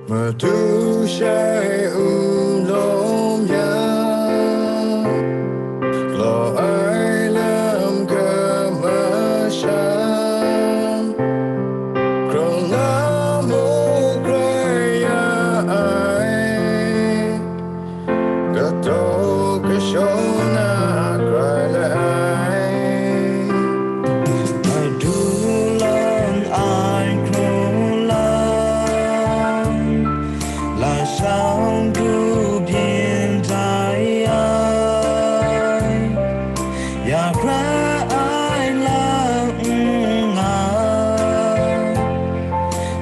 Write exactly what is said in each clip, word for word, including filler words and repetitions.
Madu shai n lawm yang, law ai lam kamashan, hkrung na muk rai ya ai, kataw kashawng na grai la ai. Madu lan ai hkrung lam, lasang du byin tai ai, ya hkra ai lam n nga,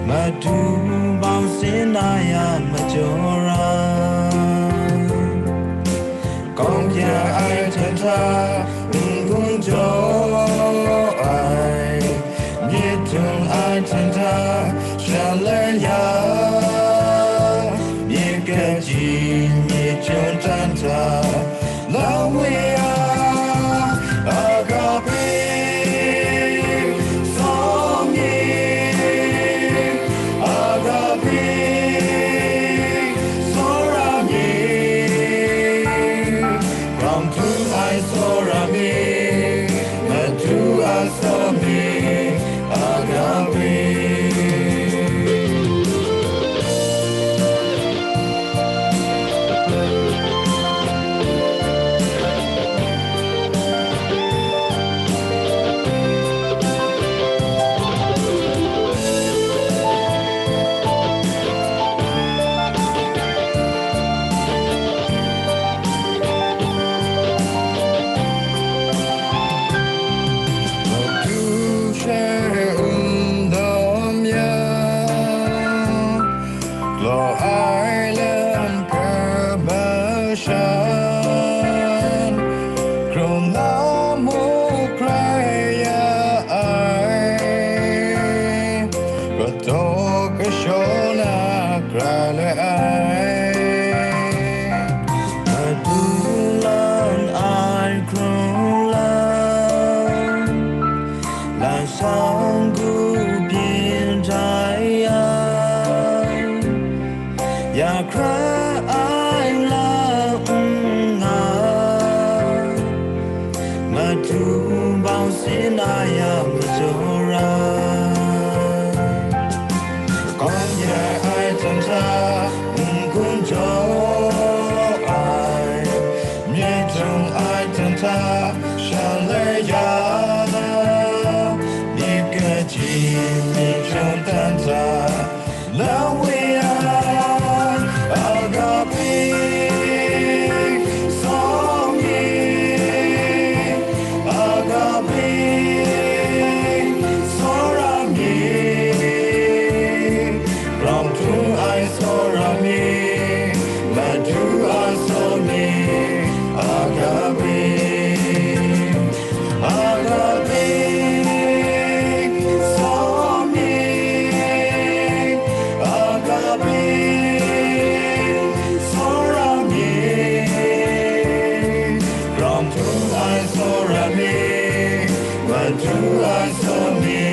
Madu bau sin ai a majaw ra. Kawng kya ai hten hta n-gun jaw ai, myit htung ai hten hta shalai ya, myit kaji myit htung tan hta, Lawi a, Agape, Sawmi, Agape, Sawra mi, Hkrung htung ai Sawra mi, Madu a Sawmi, Agape. Madu shai n lawm yang, law ai lam kamashan, hkrung na muk rai ya ai, kataw kashawng na grai la ai. Madu lan ai hkrung lam, lasang du byin tai ai, ya hkra ai lam n nga, Madu bau sin ai a majaw ra. Kawng ya ai hten hta n-gun jaw ai, myit htung ai hten hta shalai ya, myit kaji myit htung tan hta, Lawi a, Agape, Sawmi, Agape, Sawra mi, Hkrung htung ai Sawra mi, Madu a Sawmi, Agape. Agape, Sawmi, Agape, Sawra mi, Hkrung htung ai Sawra mi, Madu a Sawmi,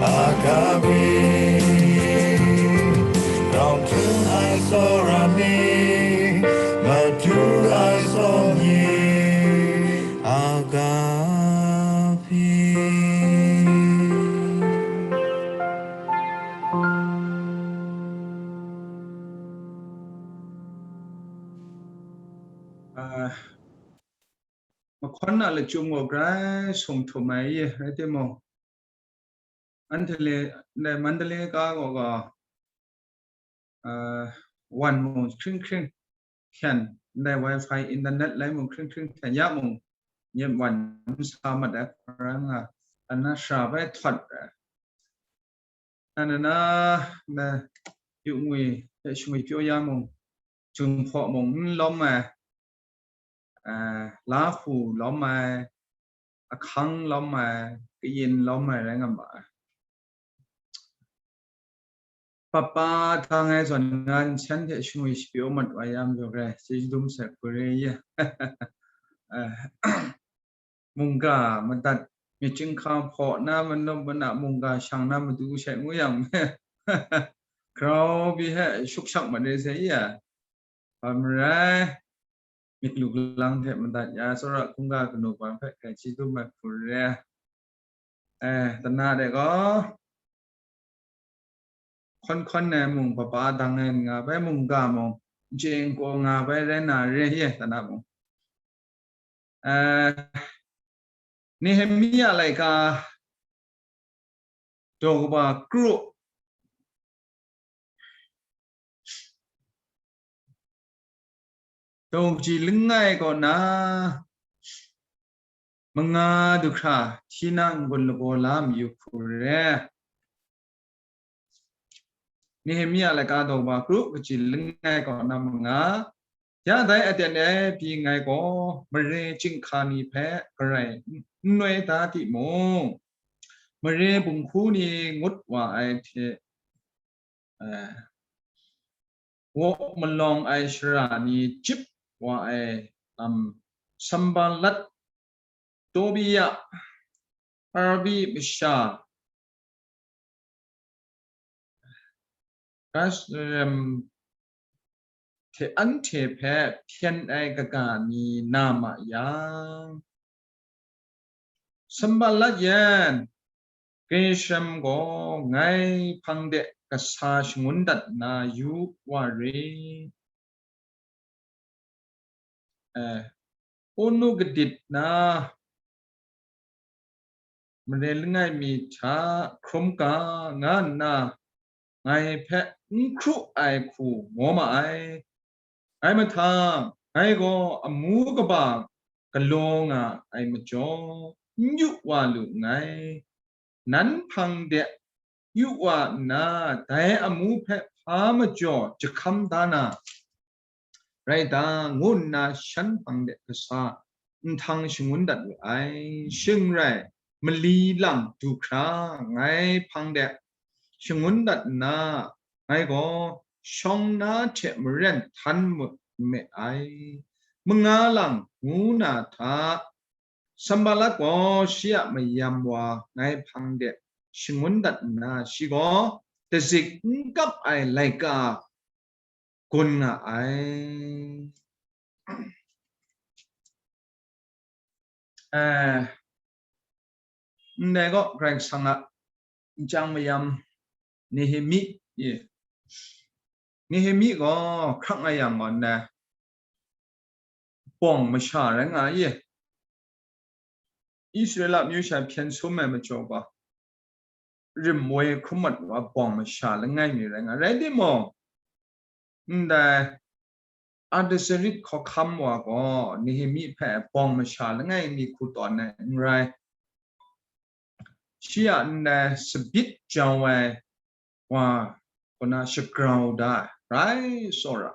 Agape. Hkrung htung ai Sawra mi, Madu a Sawmi, Agape. Ah, mahkawn a lachyum gaw grai sung htum ai ye, rai timung, Mandalay, ndai Mandalay ga gaw ga, ah, wan mung hkring hkring hkyen, ndai wifi internet lai mung hkring hkring hkyen ya mung, nyep wan n sa mat ai hkra nga, ana shara bai htawt ai. Ana na, na yu ngwi hte shingwi pyaw ya mung, Jinghpaw mung n lawm ai, eh, Lahku lawm ai, Ahkang lawm ai, Kayin lawm ai rai nga ma ai. Papa htang ai zawn nga nsen hte shingwi shapyaw mat wa yang, yaw rai, chyeju dum sai hku re ye. eh, mungga madat, myit chyinghka hpaw na, manum mana mungga shang na matu she ngu yang, grau pyi he shukshak mat re sai ya. Hpa marai, myit lu galang hte madat ya, tsawra hkungga kanu ban hpe hkrai chyeju mat hku re. Eh, tana de gaw, hkawn hkawn ai mung, papa dang ai nga bai, mungga mung, n chye n kaw nga bai rai na re ye, tana mung. Eh, Nehemia laika daw kaba kru, daw kaji langai kaw na manga du hkra, hti na n-gun lagaw la mayu hku re. Nehemia laika daw kaba kru, kaji langai kaw na manga. Ya dai aten e pyi ngai gaw, mare chyinghka ni hpe garai n noi da timung, mare bunghku ni ngut wa ai hte, eh, wo malawng ai shara ni chyip wa ai, um, Sanballat, Tobia, Arabi masha, Geshem hte anhte hpe hpyen ai kaga ni na ma yang, Sanballat yan, Geshem gaw ngai hpang de kasa shangun dat na yu wa re. Eh, Ono kadit na mare langai mi hta hkrum ga nga nna, ngai hpe n hkru ai hku maw ma ai. Ngai mahtang, ngai gaw amu kaba galaw nga ai majaw, n yu wa lu nngai. Nan hpang de yu wa nna, dai amu hpe hpa majaw jahkam da na rai ta, ngu nna shan hpang de kasa nhtang shangun dat wu ai. Shing rai, mali lang du hkra ngai hpang de shangun dat nna, ngai gaw shawng na hte maren htan mu me ai. Manga lang ngu na hta, Sanballat gaw shi a mayam wa ngai hpang de shangun dat nna, shi gaw dazik n kap ai laika gun nga ai. Eh, ndai gaw Karai Kasang a nchyang mayam Nehemi, ye. Nehemi gaw hkrang nga yang gaw ndai bawng masha rai nga ye. Israela amyu sha hpyen sum ai majaw gaw, rim woi hkrum mat wa bawng masha langai mi rai nga. Rai timung, ndai Artazerit hkawhkam wa gaw Nehemi hpe bawng masha langai mi hku tawn ai n rai. Shi a ndai sabit jau ai wa kaw na shagrau da ai, rai tsawra.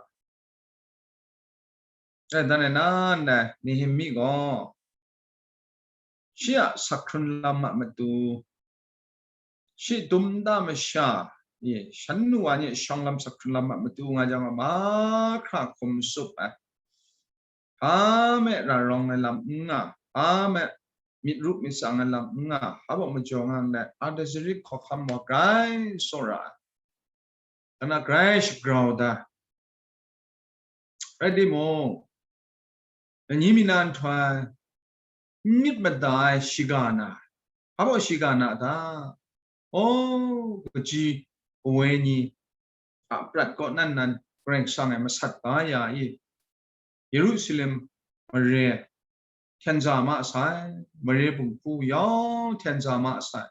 Dai dan e na ndai Nehemi gaw shi a sak hkrun lam a matu, shi dum nta masha, e, shan nu wa ni shawng lam sak hkrun lam a matu nga jang, mahkra hkum tsup ai. Hpa me ra rawng ai lam n nga, hpa me myit ru myit tsang ai lam n nga, hpa baw majaw nga ndai Artazerit hkawhkam wa grai tsawra ai. Kana grai shagrau da. Rai timung, Nehemi na nhtoi myit mada ai shiga na, hpa baw shiga na ta? Aw, kaji kawoi ni a prat kaw nan nan Karai Kasang e masat ba ya i, Yerusalem mare hten za ma sai, mare bunghku yawng hten za ma sai.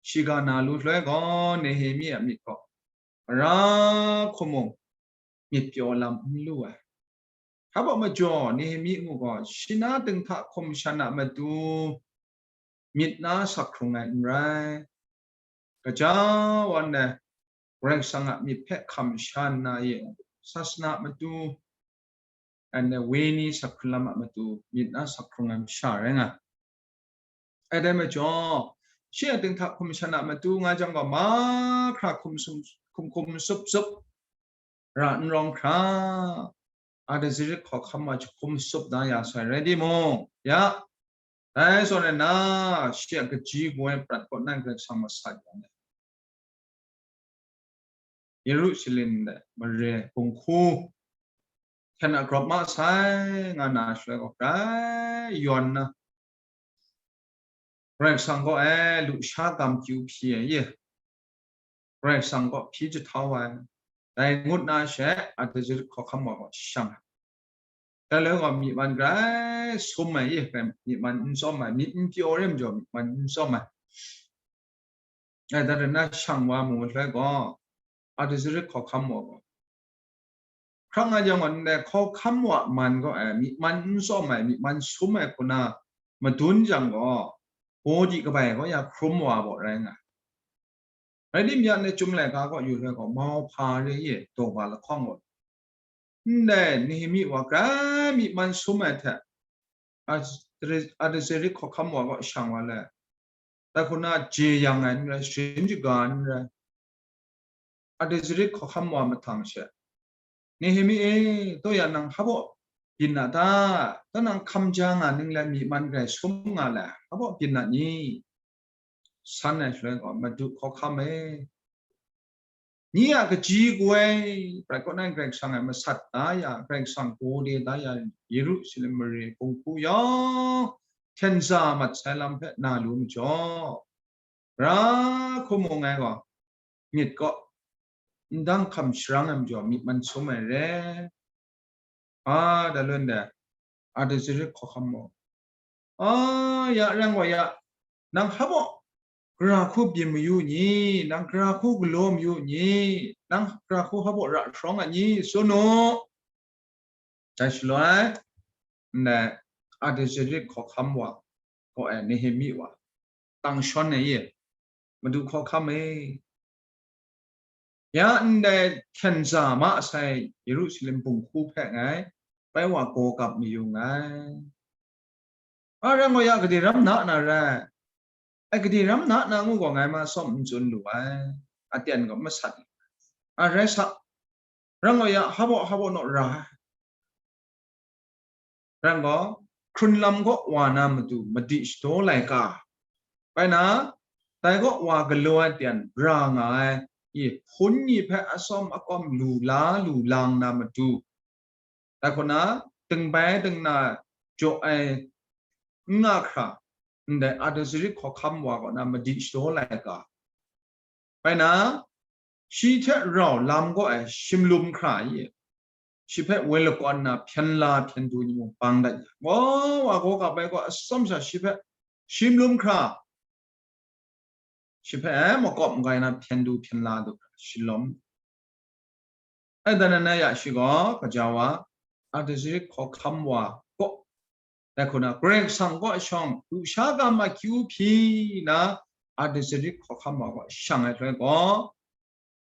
Shiga na lu hloi gaw Nehemi a myit gaw mara hkumung myit pyaw lam n lu ai. Hpa baw majaw Nehemi ngu gaw shi na dinghta hkum shan a matu myit na sak hkrung ai n rai. Gaja wan ai Karai Kasang a myit hpe hkam sha nna e, sasana a matu, anhte woi ni sak hkrung lam a matu myit na sak hkrung ai masha rai nga. Ai dai majaw, shi a dinghta hkum shan a matu nga jang gaw, mahkra hkum sum, hkum hkum sup sup ra n rawng hkra, Atazarit hkawhkam wa jahkum sup da ya sai rai timung, ya, dai zawn e na, shi a kaji kaw ai prat kaw nan Karai Kasang masat yang e, Yerusalem de mare bunghku hkyen a grawp ma sai nga na shaloi gaw, grai yawn na, Karai Kasang kaw e lusha gam kyu hpyi ai, ye, Karai Kasang kaw hpyi jahtau ai, dai ngut na she Atazarit hkawhkam wa gaw shang ai. Dai loi gaw myi man grai sum ai, ye, myi man n tsawm ai, myit n pyaw re majaw myi man n tsawm ai. Ai, dai na shang wa mu nhloi gaw, Atazarit hkawhkam wa gaw, hkrang nga jang gaw, ndai hkawhkam wa man gaw, ai, myi man n tsawm ai, myi man sum ai hku na madun jang gaw, baw di kabai gaw ya hkrum wa baw rai nga ai. Rai tim, ya ndai Chyum laika kaw yu nhloi gaw, mauhpa re ye, daw ba lahkawng gaw, ndai Nehemi wa grai myi man sum ai hte, Atazarit hkawhkam wa kaw shang wa le, dai hku na jeyang ai n rai, sharin shaga n rai, Atazarit hkawhkam wa mahtang she, Nehemi e, taw ya nang hpa baw byin na ta? Taw nang hkam ja nga ning le, myi man grai sum nga le, hpa baw byin na ni? San ai shaloi gaw, Madu hkawhkam e, nye a kaji kaw ai prat kaw nan Karai Kasang e masat da ya, Karai Kasang gaw de da ya, Yerusalem mare bunghku yawng hkyen za mat sai lam hpe na lu majaw, ra hku mu ai gaw, myit kaw ndang hkam sharang ai majaw, myi man sum ai re. A, da lun de, Atazarit hkawhkam wa, a, ya rang wa ya, nang hpa baw gara hku byin mayu ni? Nang gara hku galaw mayu ni? Nang gara hku hpa baw ra sharawng a ni? Tsun u. Dai shaloi, ndai Atazarit hkawhkam wa gaw, e, Nehemi wa, tang shawn ai ye, Madu hkawhkam e, ya ndai hkyen za ma sai Yerusalem bunghku hpe ngai bai wa gaw gap mayu nngai. A, rang gaw ya, gade ram na na rai? Ai, gade ram na na ngu gaw ngai ma sawm n tsun lu ai, aten gaw masat lu ai. A, rai sa, rang gaw ya, hpa baw hpa baw naw ra ai. Rang gaw, hkrun lam kaw wa na matu madi shadaw laika, bai na, dai kaw wa galaw ai ten ra nga ai, i hpun ni hpe atsawm akawm lu la lu lang na matu, dai hku na, dingbai dingna jaw ai n nga hkra, ndai Atazarit hkawhkam wa kaw na madi shadaw laika, bai na, shi hte rau lam gaw ai shimlum hkra ye, shi hpe woi lakawn na hpyen la hpyen du ni mung bang dat ya, wa wa gaw gap ai gaw atsawm sha shi hpe shimlum hkra, shi hpe makawp magai na hpyen du hpyen la du hkra shalawm. Ai, dan na ya shi gaw, gaja wa, Atazarit hkawhkam wa kaw, dai hku na, Karai Kasang kaw shawng, lusha gam a kyu hpyi na, Atazarit hkawhkam wa kaw shang ai hkrai gaw,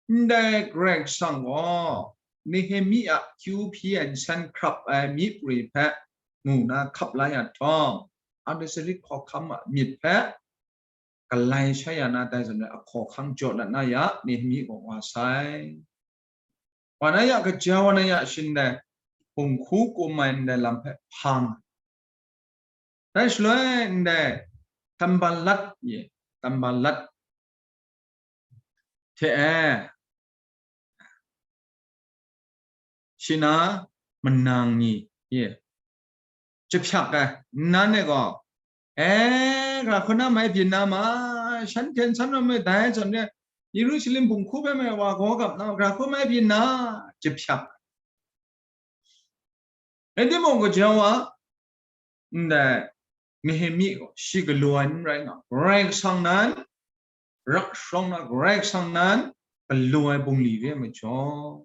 ndai Karai Kasang gaw Nehemi a kyu hpyi ai nsen hkrap ai myi prwi hpe mu na hkap la ya htawm, Atazarit hkawhkam a myit hpe galai sha ya na, dai zawn rai, ahkaw ahkang jaw dat na ya, Nehemi gaw wa sai. Wa na ya, gaja wa na ya, shin dai, hpunghku kum ai ndai lam hpe hpang. Dai shaloi ndai, Sanballat ye, Sanballat hte e, shi na manang ni, ye, jahpyak ai, nnan e gaw, e, gara hku na mai byin na ma, shanhte n san rawng me, dai zawn re, Yerusalem hpunghku hpe mai wa gaw gap na, gara hku mai byin na, jahpyak. Rai timung, gaja wa, ndai Nehemi gaw shi galaw ai n rai nga, Karai Kasang nan ra sharawng na, Karai Kasang nan galaw ai bungli re ai majaw,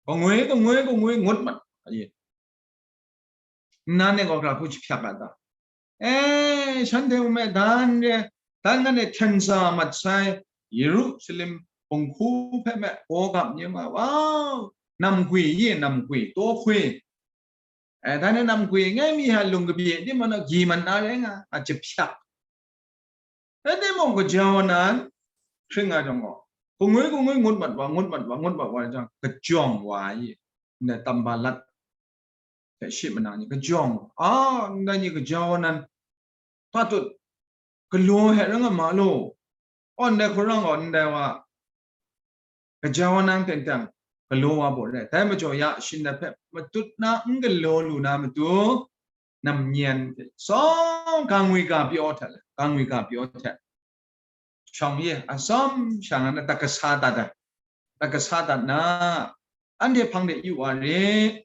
kangwi kangwi kangwi ngut mat ai. Nnan e gaw gara hku jahpyak a ta? E, shanhte hpe dan re, dan ngan e hkyen za mat sai, Yerusalem hpunghku hpe me gaw gap ni ma, wa, namgwi ye, namgwi, taw hkwi, e, dan e namgwi ngai mi hta lung kabye tim ma na, gyi mat na rai nga, a jahpyak. Rai timung, gaja wa nan, hkring nga jang gaw, kangwi kangwi ngut mat wa, ngut mat wa, ngut mat wa jang, kajawng wa ai. ndai tamba lat hte shi manang ni kajawng, a, ndai ni gaja wa nan, hpa tut, galaw hpe rai nga ma law, aw, ndai hkurang gaw ndai wa, gaja wa nang teng teng galaw wa baw re. Dai majaw ya shin dai hpe matut na n galaw lu na matu, namyen hte tsawm gangwi ga pyaw hte, gangwi ga pyaw hte, shawng ye atsawm sha nga na, dat kasa dat ai, dat kasa dat na, anhte hpang de yu wa re,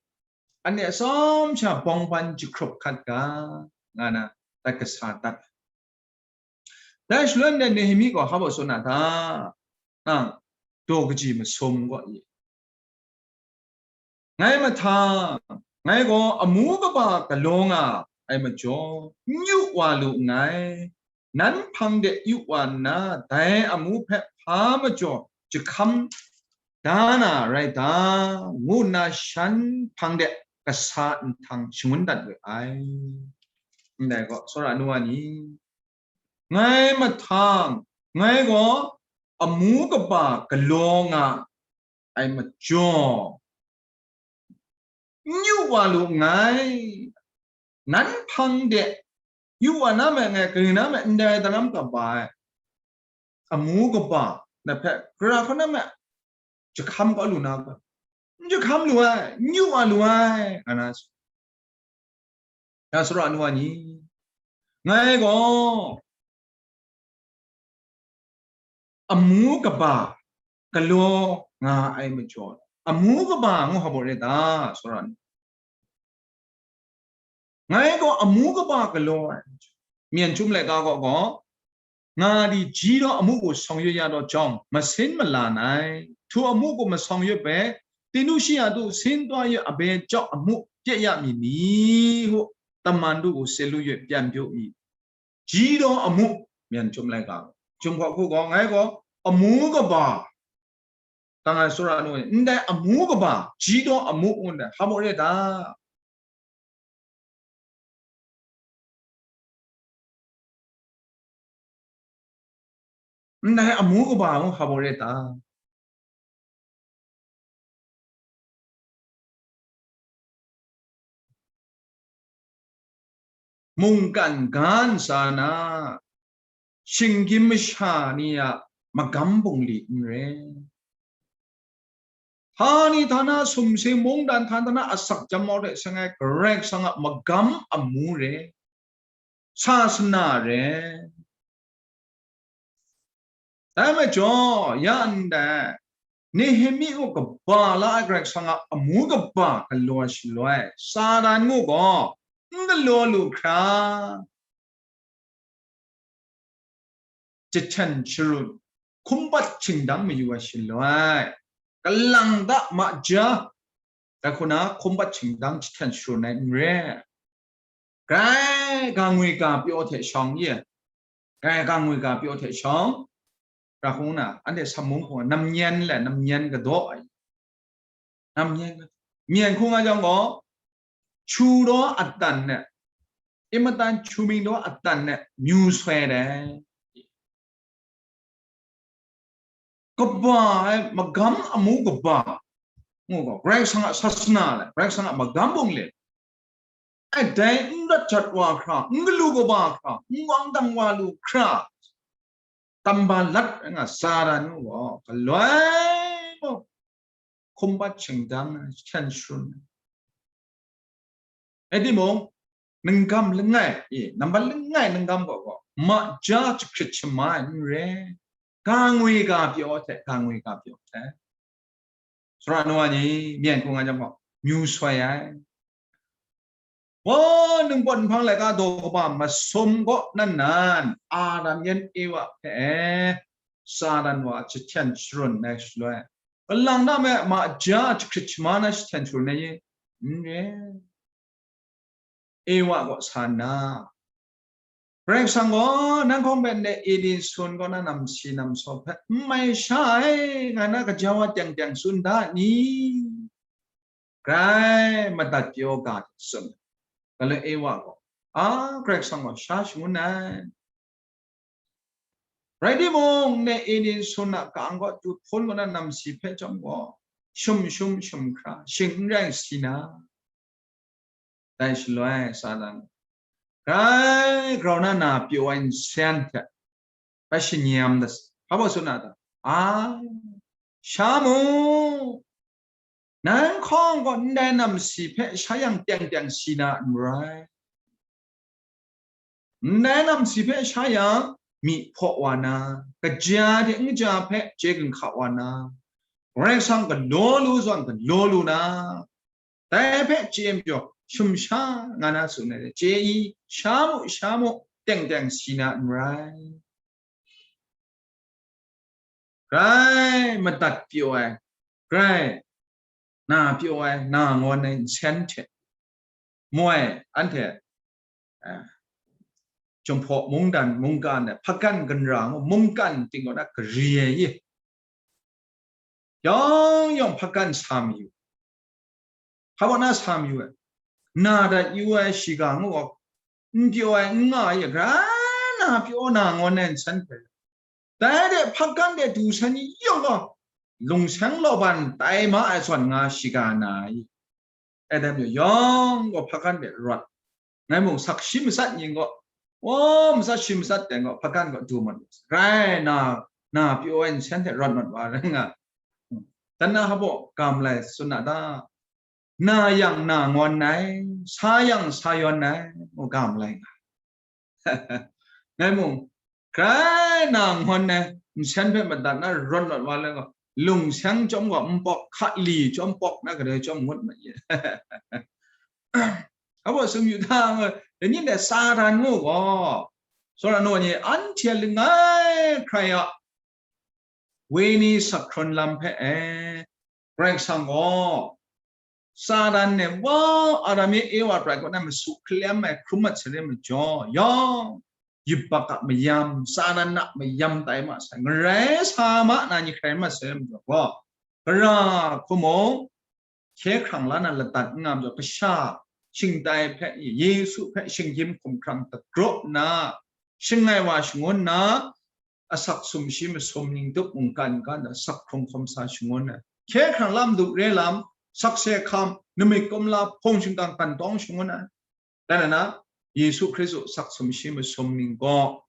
anhte atsawm sha bawng ban jahkrup hkat ga, nga na, dat kasa dat ai. Dai shaloi ndai Nehemi gaw hpa baw tsun a ta? Nang daw kaji masum gaw i? Ngai mahtang, ngai gaw amu kaba galaw nga ai majaw, n yu wa lu nngai, nan hpang de yu wa nna, dai amu hpe hpa majaw jahkam da na rai ta, ngu nna shan hpang de kasa nhtang shangun dat we ai. Ndai gaw, tsawra nu wa ni, ngai mahtang, ngai gaw amu kaba galaw nga ai majaw, n yu wa lu nngai, nan hpang de yu wa na me, ngai kaning na me, ndai daram kaba ai amu kaba na hpe, gara hkawt na me, jahkam kau lu na hkawt, n jahkam lu ai, n yu wa lu ai, nga na, ya sara nu wa ni, ngai gaw amu kaba galaw nga ai majaw, amu kaba ngu hpa baw re ta, sara nu? Ngai gaw amu kaba galaw ai. Myen chyum laika gaw, gaw, nga di ji daw amu gaw sawng yawt ya daw jawng, masin mala nai. Htu amu gaw masawng yawt bai, tinu shi a tu sin twa yawt abe jawk amu pye ya mi ni hu, taman du gaw se lu yawt pyan pyaw mi. Ji daw amu, myen chyum laika gaw. Chyum hkaw hku gaw, ngai gaw amu kaba, Dang ai tsawra nu, ndai amu kaba, ji daw amu ngu ndai, hpa baw re ta? Ndai amu kaba ngu hpa baw re ta? Mungkan ga ntsa na, shinggyim masha ni a magam bungli n rai. Htani htana sumsing mungdan htana asak chyam mau hte seng ai Karai Kasang a magam amu re, sasana re. Dai majaw, ya ndai, Nehemi gaw kaba la ai Karai Kasang a amu kaba galaw shaloi, Satan ngu gaw n galaw lu hkra, jahten sharun, hkumbat shingdang mayu ai shaloi, kalang da ma ja, dai hku na hkumbat shingdang jahten sharun ai n re. Grai ga ngwi ga pyaw hte shawng ye, grai ga ngwi ga pyaw hte shawng, ra hkung na, anhte Sam mung hkung, namyen le namyen kadaw ai. Namyen kadaw. Myen hkung a jang gaw, chu daw atan ne, imatan chu ming daw atan ne, myu soi dai. Kaba ai magam amu kaba, ngu gaw, Karai Kasang a sasana le, Karai Kasang a magam bungli, ai dai n rat jat wa hkra, n galu kaba hkra, n wang dang wa lu hkra, tamba lat ai nga Satan ngu gaw, galoi gaw, hkumbat shingdang ai, jahten sharun ai. Rai timung, nunggam langai, e, nambat langai nunggam gaw gaw, ma ja jahkrit shama ai n re, ga ngwi ga pyaw hte, ga ngwi ga pyaw hte. Sara nu wa ni, myen hkung ai jang gaw, myu soi ai. Wa, ningpawt nhpang laika daw kaba masum gaw nan nan, Adam yan Ewa hpe e, Satan wa jahten sharun ai shaloi, kalang na me ma ja jahkrit shama na jahten sharun ai ye? N re. Ewa gaw sa nna, Karai Kasang gaw, "Nang hkawng hpe ndai Eden sun kaw na namsi namsaw hpe n mai sha ai, nga na gaja wa teng teng tsun da ni?" Grai madat pyaw ga hte tsun. Galaw Ewa gaw, "A, Karai Kasang gaw sha shangun ai." Rai timung, ndai Eden sun a ka-ang kaw tu hpun kaw na namsi hpe chyawm gaw, shum shum shum hkra, shing n rai si na. Dai shaloi Satan, grai grau na na pyaw ai nsen hte bai shanyam da, hpa baw tsun na ta? Ai, sha mu, nang hkawng gaw ndai nam si hpe sha yang teng teng si na n rai. Ndai nam si hpe sha yang, myi hpaw wa na, kaja hte n kaja hpe chye ginhka wa na, Karai Kasang galaw lu zawn galaw lu na, dai hpe chye majaw, shum sha nga na tsun ai, chye i, sha mu, sha mu, teng teng si na n rai. Grai madat pyaw ai, grai na pyaw ai, na ngawn ai nsen hte, moi, anhte, eh, Jinghpaw mungdan, mungkan ai, hpakan ginra ngu, mungkan ting kaw na gari ai i, yawng yawng hpakan sa mayu. Hpa baw na sa mayu ai? Na dat yu ai shiga ngu gaw, n pyaw ai, n nga ai, grai na pyaw na ngawn ai nsen hpe, dai de hpakan de du san ni yawng gaw, lungseng lawban tai ma ai zawn nga shiga na ai. Adam yawng gaw hpakan de rawt. Ngai mung sak shi matsat ning gaw, o, matsat shi matsat teng gaw, hpakan gaw du mat, rai na, na pyaw ai nsen hte rawt mat wa rai nga. Dan na hpa baw gam lai tsun na ta? Na yang na ngawn ai, sa yang sa yawn ai, mu gam lai nga. Ngai mung, grai na ngawn ai, nsen hpe madat na rawt rawt wa le gaw, lungseng chyawm gaw n pawk, hkali chyawm pawk na gadoi chyawm ngut ma ye. Hpa baw tsun yu ta, dai ni dai Satan ngu gaw, tsawra naw ni anhte langai hkrai a, wenyi sak hkrawn lam hpe e, Karai Kasang gaw, Satan e wa Adam e Ewa prai kaw na masu hkalem ai hkrum mat sarin majaw, yawng yubak a mayam, Satan a mayam tai ma sai, ngarai sa ma na ni hkrai mat sarin majaw gaw, gara hkumung, hkye hkrang la na ladat n nga majaw, kasha shingtai hpe, Yesu hpe shinggyim hkumhkrang dagraw nna, shangai wa shangun nna, asak sumshi masum ning tup mungkan kan, asak hkrung hkawm sa shangun ai, hkye hkrang lam du re lam, sakse hkam, namik kumla, hpung shingkang kan tawng shangun ai. Dan na, Yesu Hkristu asak sumshi masum ning gaw,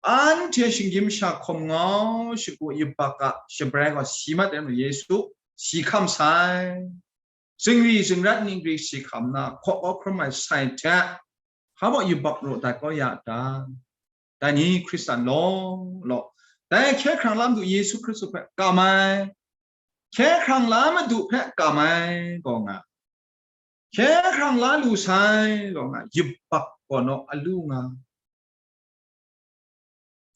anhte shinggyim sha hkum ngau shagu yubak a shabrai gaw si mat ai, Yesu si hkam sai. Zingri zingrat ningri si hkam na, hkaw kau hkrum ai sai hte, hpa baw yubak raw dat kau ya ta? Dai ni Hkristan law law, dai hkye hkrang la Madu Yesu Hkristu hpe kam ai, hkye hkrang la Madu hpe kam ai gaw nga, hkye hkrang la lu sai gaw nga, yubak gaw naw alu nga.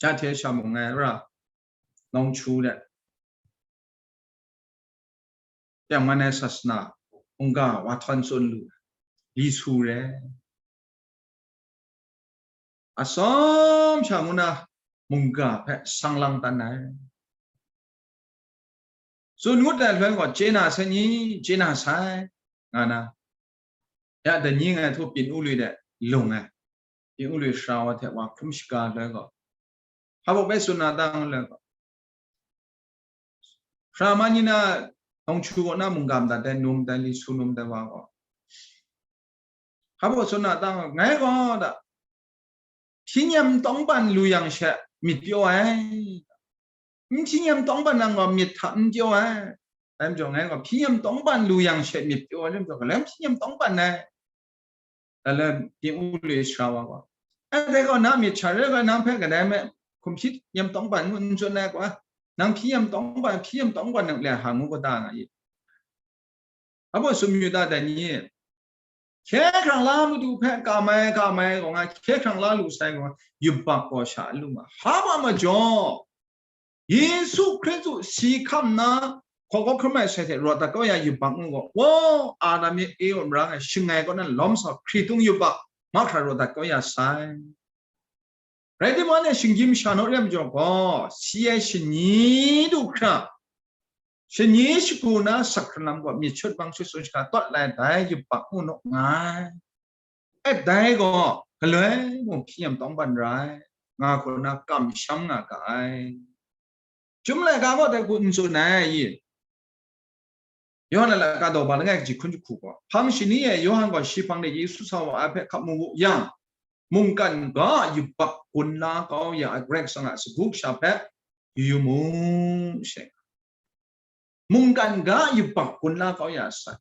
Ja hte sha mung ngai ra, nawng chu de, teng man ai sasana mungga wa htawn tsun lu, li su re. Atsawm sha ngu na mungga hpe sang lang dan ai. Tsun ngut ai loi gaw, chye na sai ni, chye na sai, nga na, ya dai ni ngai htu pyin u lui de lung ai, pyin u lui sara wa hte wa hkrum shaga ai loi gaw, hpa baw bai tsun na ta ngu loi gaw, sara ma ni na, nawng chu kaw na mungga madat ai num dai, li su num dai wa gaw, hpa baw tsun na ta ngu, ngai gaw da, hpyi nyem tawngban lu yang she myit pyaw ai. N hpyi nyem tawngban nang gaw myit hta n pyaw ai. Dai majaw ngai gaw hpyi nyem tawngban lu yang she myit pyaw ai, dai majaw galoi hpyi nyem tawngban ai. Galoi pyin u lui sara wa gaw, "Ai, dai gaw na myit sha rai gaw, nang hpe kadai me hkum hpyi nyem tawngban ngu n tsun ai gaw, nang hpyi nyem tawngban, hpyi nyem tawngban nang le ha ngu gaw da nga i?" Hpa baw tsun yu ta dai ni? Hkye hkrang la Madu hpe kam ai, kam ai gaw nga, hkye hkrang la lu sai gaw nga, yubak gaw sha lu nga. Hpa baw majaw, Yesu Hkristu si hkam nna, hkaw kau hkrum ai sai hte rawt dat kau ya yubak ngu gaw, wa, Adam e Ewa marang e shangai kaw na lawm sa hkritung yubak mahkra rawt dat kau ya sai. Rai timung, anhte shinggyim sha naw re ai majaw gaw, si ai shani du hkra, shani shagu na sak hkrun lam gaw myit shut bang shut tsun shaga tawt lai dai yubak ngu naw nngai. E, dai gaw galoi mung hpyi nyem tawngban rai, nga hku na kamsham nga ga ai. Chyum laika gaw dai hku n tsun ai i? Yawhan a laika daw ba langai kaji hkun jahku gaw, hpang shani e Yawhan gaw shi hpang de Yesu sa wa ai hpe hkap mu wu yang, mungkan ga a yubak gun la kau ya ai Karai Kasang a sagu kasha hpe yu yu mu, she. Mungkan ga a yubak gun la kau ya sai.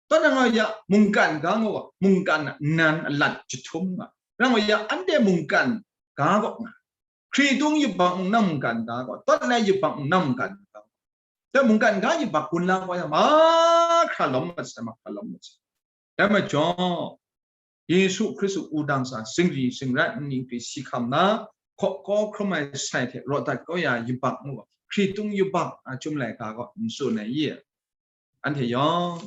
Tawt na nga ya, mungkan ga nga wa, mungkan a nnan a lat jahtum nga. Rang wa ya, anhte mungkan ga gaw nga. Hkritung yubak nna mungkan ga gaw, tawt na yubak nna mungkan ga gaw. Dai mungkan ga yubak gun la kau ya, mahkra lawm mat sai, mahkra lawm mat sai. Dai majaw, Yesu Hkristu wudang sa, singri singrat, ningpri si hkam na, hkaw kaw hkrum ai sai hte rawt dat kau ya yubak ngu, hkritung yubak a chyum laika gaw n tsun ai i? Anhte yawng,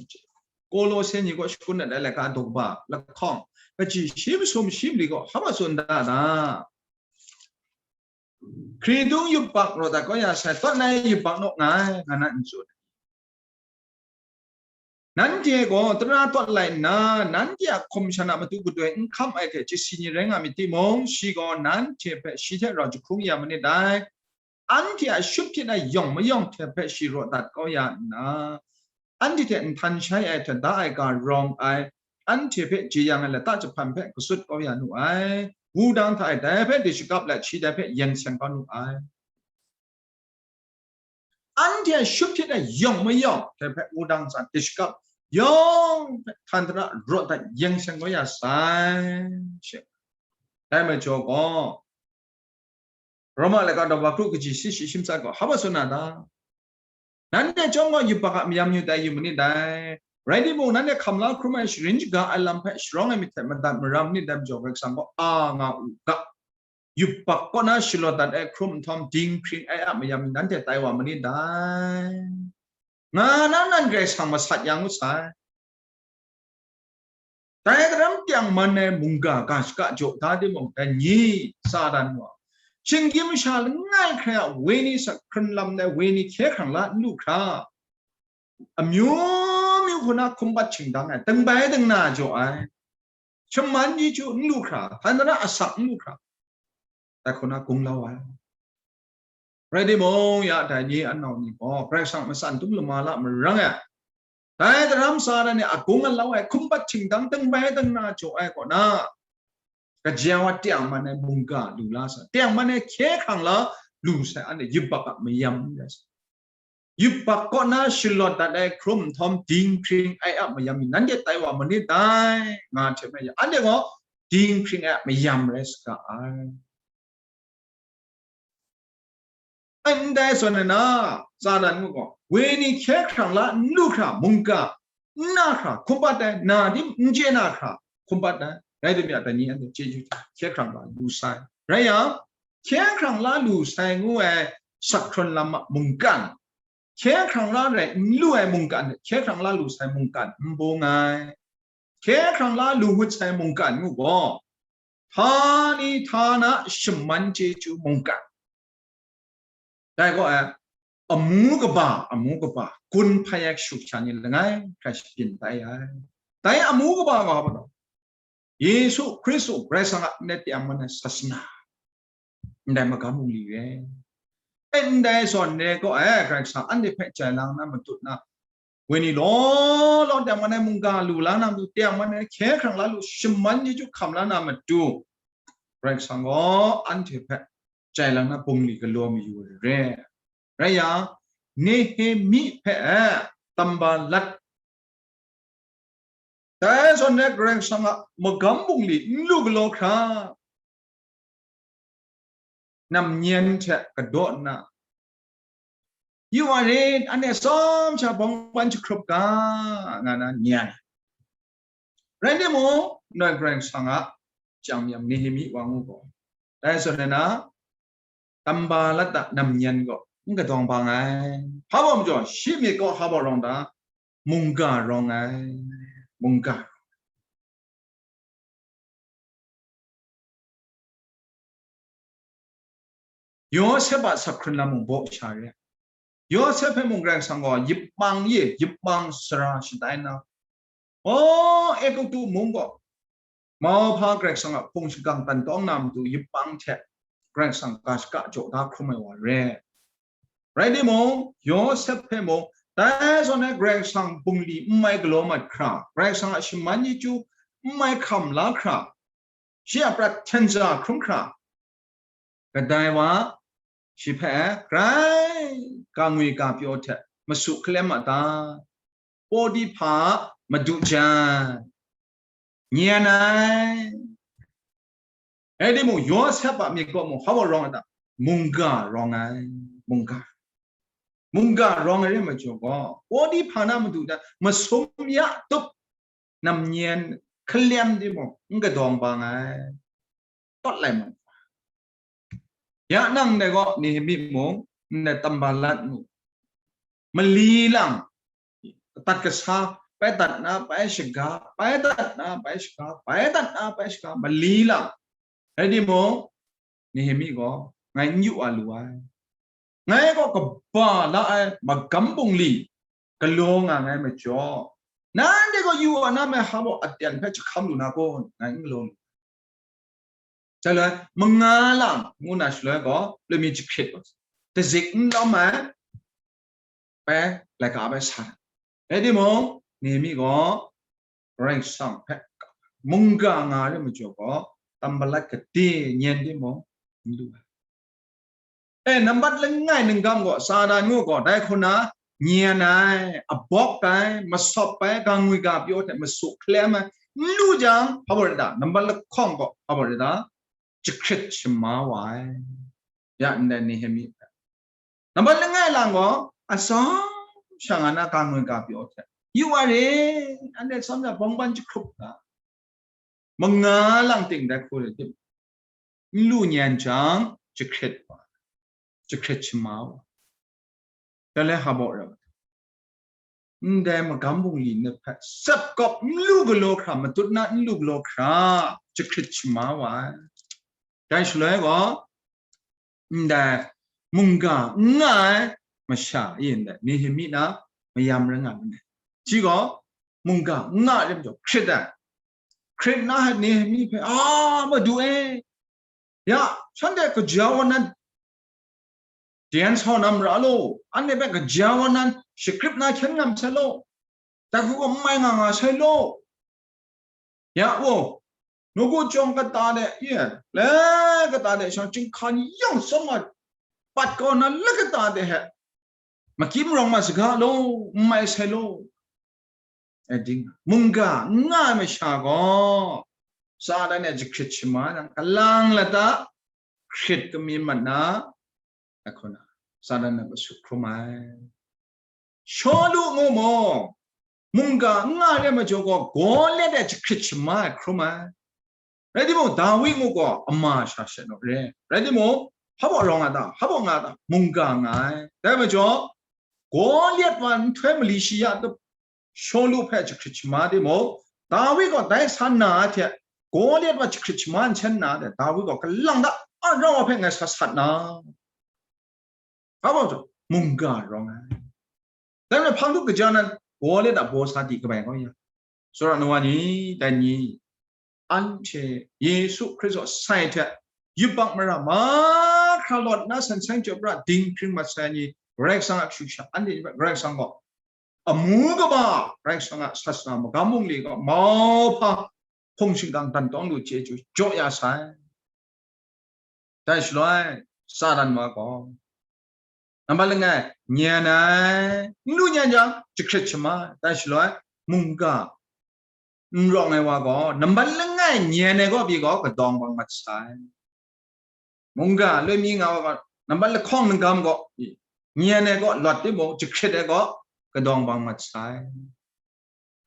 Kolose ni kaw shakun dat ai laika daw ba lahkawng, kaji shi masum shi mali gaw hpa tsun da na? Hkritung yubak rawt dat kau ya sai, tawt na yubak naw nga ai, nga na n tsun. Nanhte gaw tara tawt lai nna, nanhte a hkum shan a matu gadoi n hkam ai hte chasi ni rai nga myit timung, shi gaw nanhte hpe shi hte rau jahkrum ya manit dai. Anhte a shut hpyit ai yawng mayawng hte hpe shi raw dat kau ya nna, anhte hte nhtan shai ai hte da ai ga rawng ai, anhte hpe jeyang ai lata jahpan hpe gasut kau ya nu ai. Wudang hta e dai hpe dishakap let shi dai hpe yen seng kau nu ai. Anhte a shut hpyit ai yawng mayawng hte hpe wudang tsa dishakap yawng hpe htan tara raw dat yen seng kau ya sai, she. Dai majaw gaw, Roma laika daw ba kru kaji shi shi shim tsat gaw, hpa tsun na ta? Nanhte chyawm gaw yubak a mayam yu tai yu manit dai. Rai timung, nanhte hkam la hkrum ai sharin shaga ai lam hpe sharawng ai myit hte madat maram nit dai majaw, Karai Kasang gaw a nga u ga. Yubak kaw na shalawt dat ai hkrum nhtawm, dinghpring ai a mayam nanhte tai wa manit dai, nga na nan Karai Kasang masat ya ngut sai. Dai daram teng man ai mungga ga shaka jaw da timung, dai ni Satan gaw, shinggyim masha langai hkrai a wenyi sak hkrun lam ai wenyi hkye hkrang la n lu hkra, amyu myu hku na hkum bat shingdang ai, dingbai dingna jaw ai, shaman ji chyu n lu hkra, htan tara asak n lu hkra, dai hku na gung lau ai. Rai timung, ya dai ni anau ni gaw Karai Kasang matsan dum lama la marang e, dai daram Satan e agung alau ai hkum bat htingdang dingbai dingna jaw ai kaw na, kaja wa teng man ai mungga lu la sa, teng man ai hkye hkrang la lu sai, anhte yubak a mayam n rai sa. Yubak kaw na shalawt dat ai hkrum nhtawm dinghpring ai a mayam ni nanhte tai wa manit dai, nga hte me yang, anhte gaw dinghpring ai a mayam rai saga ai. Ndai zawn na, Satan ngu gaw, wenyi hkye hkrang la n lu hkra mungga, n na hkra hkum bat ai, na dim n chye na hkra hkum bat ai. Rai timung, dai ni anhte chyeju hte hkye hkrang la lu sai. Rai yang, hkye hkrang la lu sai ngu ai sak hkrun lam a mungkan, hkye hkrang la rai n lu ai mungkan hte hkye hkrang la lu sai mungkan n bung ai. Hkye hkrang la lu ngut sai mungkan ngu gaw, htani htana shaman chyeju mungkan. Dai gaw, eh, amu kaba, amu kaba, gun hpai ai kashu kasha ni langai hkrai shabyin tai ai. Dai amu kaba gaw, Yesu Hkristu Karai Kasang a nat teng man ai sasana, ndai magam bungli re. E, ndai zawn re gaw, eh, Karai Kasang anhte hpe jai lang na matut na, wenyi law law teng man ai mungga lu la na matu, teng man ai hkye hkrang la lu, shaman chyeju hkam la na matu, Karai Kasang gaw anhte hpe jai lang na bungli galaw mayu re. Rai yang, Nehemi hpe, eh, Sanballat, dai zawn rai Karai Kasang a magam bungli n lu galaw hkra, namyen hte kadaw nna, yu wa rit, anhte tsawm sha bawng ban jahkrup ga, nga na nyan. Rai timung, ndai Karai Kasang a chyam yam Nehemi wa ngu gaw, dai zawn na, Sanballat a namyen gaw n kadawng bang ai. Hpa baw majaw, shi myit gaw hpa baw rawng da, mungga rawng ai, mungga. Yawsep a sak hkrun lam mung baw sha re. Yawsep hpe mung Karai Kasang gaw yip mang ye, yip mang sara shatai na, o, Egutu mung gaw mauhpa Karai Kasang a hpung shingkang tan tawng na matu yip mang hte Karai Kasang ga shaka jaw da hkrum ai wa re. Rai timung, Yawsep hpe mung Dai zawn e Karai Kasang bungli n mai galaw mat hkra, Karai Kasang a shaman chyeju n mai hkam la hkra, shi a prat hten ja hkrum hkra, kadai wa shi hpe grai kangwi kapyaw hte masu hkalem a ta? Potiphar a madu jan, nyan ai. Rai timung, Yawsep a myit gaw mung hpa wa rawng ai ta? Mungga rawng ai, mungga. Mungga rawng ai re majaw gaw, Potiphar na madu jan masum ya tup, namnyen hkalem timung n kadawng bang ai, tawt lai mu. Ya nang ndai gaw Nehemi mung, ndai Sanballat mung, mali lang, tat kasa, bai dat na, bai shaga, bai dat na, bai shaga, bai dat na, bai shaga, mali lang. Rai timung, Nehemi gaw, ngai n yu a lu ai. Ngai gaw kaba la ai magam bungli galaw nga ngai majaw, nanhte gaw yu wa na me hpa baw aten hpe jahkam lu na kun? Ngai n galaw lu. Shaloi, manga lang ngu na shaloi gaw, lami jahkrit wa, dazik n lawm ai, bai laika bai sa. Rai timung, Nehemi gaw Karai Kasang hpe mungga nga re majaw gaw, Sanballat gade nyan timung, n lu ai. E, nambat langai ningkam gaw, Satan ngu gaw, dai hku na nyan ai, abawk ai, masawp ai, kangwi kapyaw hte masu hkalem ai, n lu jang, hpa baw rai ta? Nambat lahkawng gaw, hpa baw rai ta? Jahkrit shama wa ai. Ya ndai Nehemi hpe. Nambat langai lang gaw, atsawm sha nga na kangwi kapyaw hte, yu wa re, anhte tsawm na bawng ban jahkrup ga, manga lang ting dai hku rai tim, n lu nyan jang, jahkrit wa, jahkrit shama wa. Dai le hpa baw rai, ndai magam bungli ni hpe tsap kawp n lu galaw hkra, matut na n lu galaw hkra, jahkrit shama wa ai. Dai shaloi gaw, ndai mungga n nga ai masha e ndai Nehemi na mayam rai nga myit dai. Shi gaw mungga n nga ai majaw hkrit ai. Hkrit na hte Nehemi hpe, a, madu e, ya, shanhte kaja wa nan, jan sau na mara law, anhte hpe kaja wa nan, shagrip na hkyen ngam sai law, dai hku gaw n mai nga nga sai law. Ya wo, nawku jawng kata de, ye, le kata de shang chyinghka ni yawng tsawm ai, pat kau na lakata de he, makyim rawng ma saga law, n mai sai law. E ding, mungga n nga ai masha gaw, Satan e jahkrit shama nang, kalang lata hkrit kami mat na, a hku na, Satan na masu hkrum ai. Shawlu ngu mung, mungga n nga ai re majaw gaw, Goliat e jahkrit shama ai hkrum ai. Rai timung, Dawi ngu gaw ama sha sha naw re. Rai timung, hpa baw rawng a ta, hpa baw nga a ta, mungga nga ai. Dai majaw, Goliat wa nhtoi mali shi ya tup, Shawlu hpe jahkrit shama timung, Dawi gaw dai sa na hte, Goliat wa jahkrit shama nsen na hte, Dawi gaw kalang ta, a, rau wa hpe ngai sa sat na. Hpa baw jaw, mungga rawng ai. Dai majaw hpang du kaja nan, Goliat a baw sa di kabai kau ya. Tsawra ai wa ni, dai ni, anhte Yesu Hkristu a sai hte yubak mara mahkra lawt na san seng jaw pra dinghpring mat sai ni, Karai Kasang a kashu sha, anhte hpe Karai Kasang gaw amu kaba, Karai Kasang a sasana magam bungli gaw mauhpa hpung shingkang dan tawng lu chyeju jaw ya sai. Dai shaloi, Satan wa gaw, nambat langai, nyan ai, n lu nyan jang, jahkrit shama ai. Dai shaloi, mungga n rawng ai wa gaw, nambat langai nyan ai gaw pyi gaw, kadawng bang mat sai. Mungga loi mi nga wa gaw, nambat lahkawng ningkam gaw, nyan ai gaw lawt timung, jahkrit ai gaw, kadawng bang mat sai.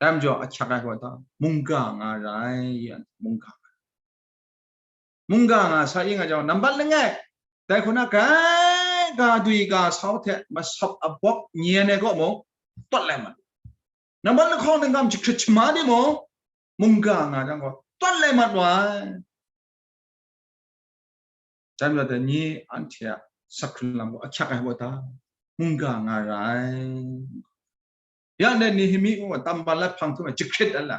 Dai majaw, ahkyak ai gaw ta, mungga nga ra ai, mungga. Mungga nga sa i nga jang, nambat langai, dai hku na grai ga dwi ga sau hte masawp abawk nyan ai gaw mung, tawt lai mat. Nambat lahkawng ningkam jahkrit shama timung, mungga nga jang gaw, tawt lai mat wa ai. Dai majaw, dai ni anhte a sak hkrung lam gaw ahkyak ai wa ta, mungga nga ra ai. Ya ndai Nehemi gaw Sanballat hpang htum e jahkrit ai la,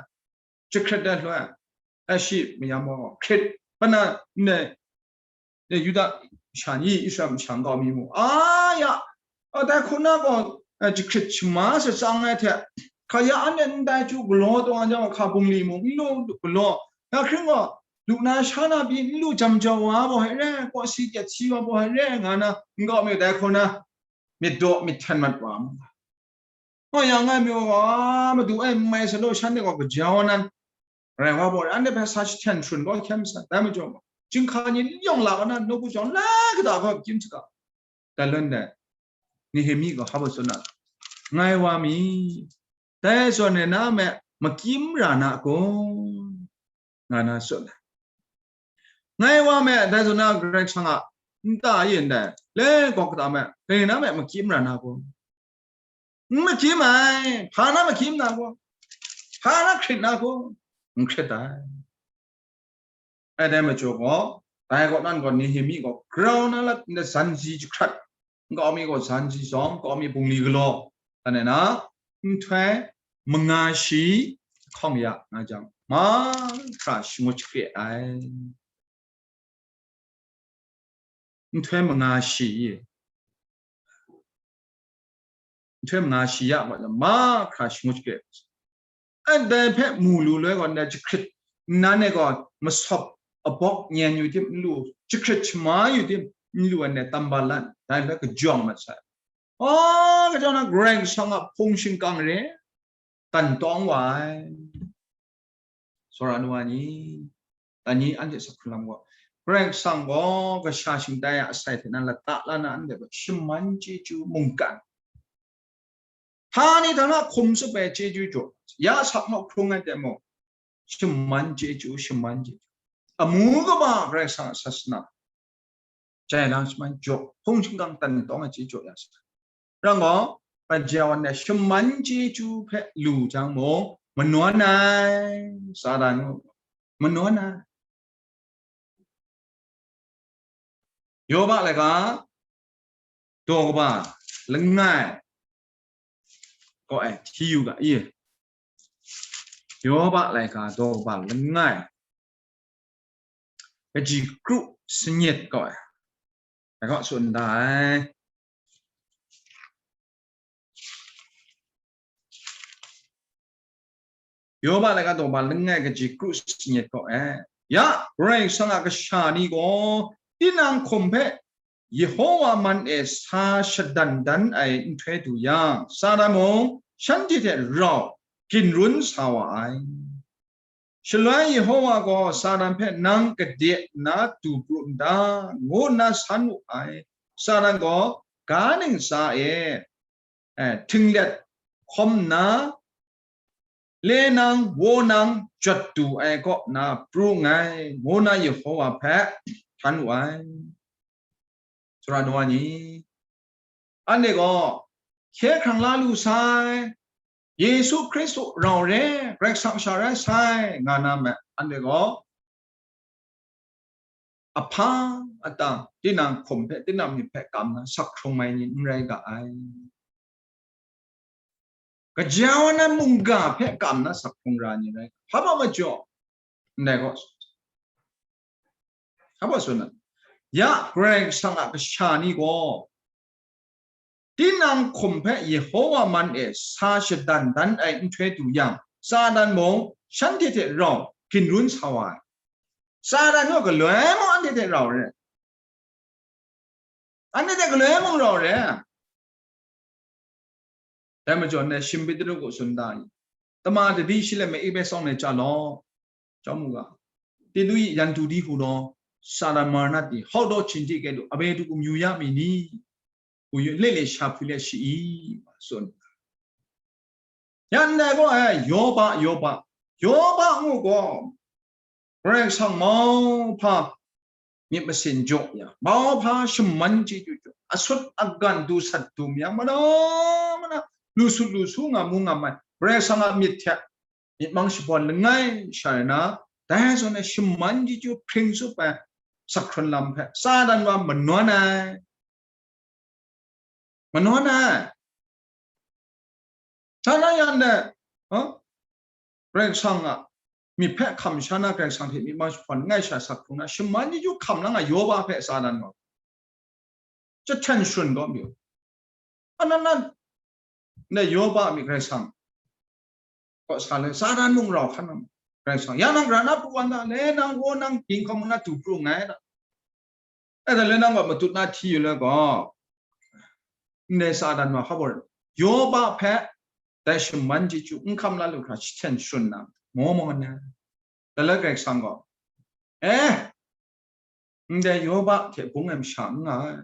jahkrit ai shaloi, a shi mayam gaw hkrit, hpa na ndai, ndai Yuda masha ni, Israel masha nkau mi mung, a ya, a, dai hku na gaw, eh, jahkrit shama shatsang ai hte, hkaya anhte ndai chyu galaw taw ai jang, hka bungli mung n lu galaw, ya hkring gaw, lu na sha na pyi n lu jam jau wa ai baw hte re, kawsi gyet si wa baw hte re, nga na, n kau mi dai hkaw na, myit daw myit hten mat wa mu. Nga yang ai mi gaw, a, madu e n mai sa law, shanhte gaw gaja wa nan, rai wa baw, anhte hpe sa jahten sharun kau hkyen sa, dai majaw, chyinghka ni n yawng la kau na, nawku jawng la kata hkawt hkying saga, dai lun dai, Nehemi gaw hpa tsun na, ngai wa mi, dai zawn e na me makyim ra na gaw, nga na tsun ai. Ngai wa me, dai zawn na Karai Kasang a nta yin dai, le gawk kata me, dai na me makyim ra na gaw, n makyim ai, hpa na makyim na gaw, hpa na hkrit na gaw, n hkrit ai. Ai dai majaw gaw, dai kaw nan gaw Nehemi gaw grau na lat nde zanzi jahkrat, nkau mi gaw zanzi zawng, nkau mi bungli galaw, dan e na, nhtoi manga shi hkawng ya nga jang, mahkra shangut shakre ai. Nhtoi manga shi, nhtoi manga shi ya gaw, mahkra shangut shakre. Ndai hpe mu lu loi gaw, ndai jahkrit nnan e gaw masawp abawk nyen yu tim n lu, jahkrit shama yu tim n lu, ndai tamba lan, dai hpe kajawng mat sai. A, kajawng na Karai Kasang a hpung shingkang re, tan tawng wa ai. Sora nu wa ni, dai ni anhte sa hkrum lam gaw, Karai Kasang gaw kasha shingtai a asai hte nan lata la na anhte gaw shaman chyeju mungkan, htani htana hkum tsup ai chyeju jaw, ya sak nawk hkrung ai hte mung, shaman chyeju, shaman chyeju, amu kaba Karai Kasang a sasana, jai lang shaman jaw, hpung shingkang tan tawng ai chyeju jaw ya sa. Rang gaw, paja wan ai shaman chyeju hpe lu jang mung, manawn ai, Satan gaw, manawn ai. Yoba laika daw kaba langai kaw e, hti yu ga i. Yoba laika daw kaba langai, kaji kru sanit kaw e, dai kaw tsun da ai. Yoba laika daw kaba langai, kaji kru sanit kaw e. Ya, Karai Kasang a kasha ni gaw tinang hkum hpe Yehowa man e sa shadan dan ai nhtoi du yang, Satan mung shanhte hte rau ginrun sa wa ai. Shaloi Yehowa gaw Satan hpe, "Nang gade nna du pru n ta?" ngu nna san wu ai. Satan gaw ga ntsa e, eh, htinglet hkawm nna, le nang, wo nang, jawt du ai kaw na pru nngai, ngu na Yehowa hpe htan wu ai. Sara nu wa ni, anhte gaw hkye hkrang la lu sai, Yesu Hkristu rau re, Karai Kasang sha rai sai, nga na me, anhte gaw ahpang atang, tinang hkum hpe, tinang myit hpe kam na sak hkrung mai ni n rai ga ai. Kaja wa na mungga hpe kam na sak hkrung ra ni rai ga ai. Hpa majaw, ndai gaw, hpa tsun ai? Ya, Karai Kasang a kasha ni gaw, tinang hkum hpe Yehowa man e sa shadan dan ai nhtoi du yang, Satan mung shanhte hte rau ginrun sa wa ai. Satan gaw galoi mung anhte hte rau re. Anhte hte galoi mung rau re. Dai majaw, ndai shim Petru kaw tsun da ai, tama dadi shi let me, e bai sawng le chya law, chyawm u ga, ပြည်သူ့ရန်သူတည်းဟူသော စာတန်မဟာနတ်သည် ဟောက်သော ခြင်္သေ့ကဲ့သို့ အဘယ်သူကို မယူရမည်နည်းဟု လှည့်လည်ရှာဖွေလျက်ရှိ၏, ဆိုနေတာ။ ရန်သူက ယောဘ၊ ယောဘ၊ ယောဘကို Karai Kasang mauhpa myit masin jaw ya, mauhpa shaman chyeju jaw, asut agan du sat dum yang, mada mada, lu sut lu su nga mu nga mai, Karai Kasang a myit hte myit mang shabawn langai sha rai na, dai zawn e shaman chyeju hpring tsup ai sak hkrun lam hpe Satan wa manawn ai. Manawn ai. Hta na yan de, ha? Karai Kasang a myit hpe hkam sha na, Karai Kasang hte myit mang shabawn langai sha sak hkrung na, shaman chyeju hkam lang ai Yoba hpe Satan gaw jahten sharun kau mayu. Anan nan, ndai Yoba mi Karai Kasang kaw sa le, Satan mung rau hkan nang, Karai Kasang, ya nang ra na pru wa nta, le nang wo nang dinghkawm na du pru nngai da. E da le nang gaw matut na hti yu le gaw, ndai Satan wa hpa bawr, Yoba hpe dai shaman chyeju n hkam la lu hkra jahten sharun na, maw maw na. Da le Karai Kasang gaw, eh, ndai Yoba hte bung ai masha n nga ai.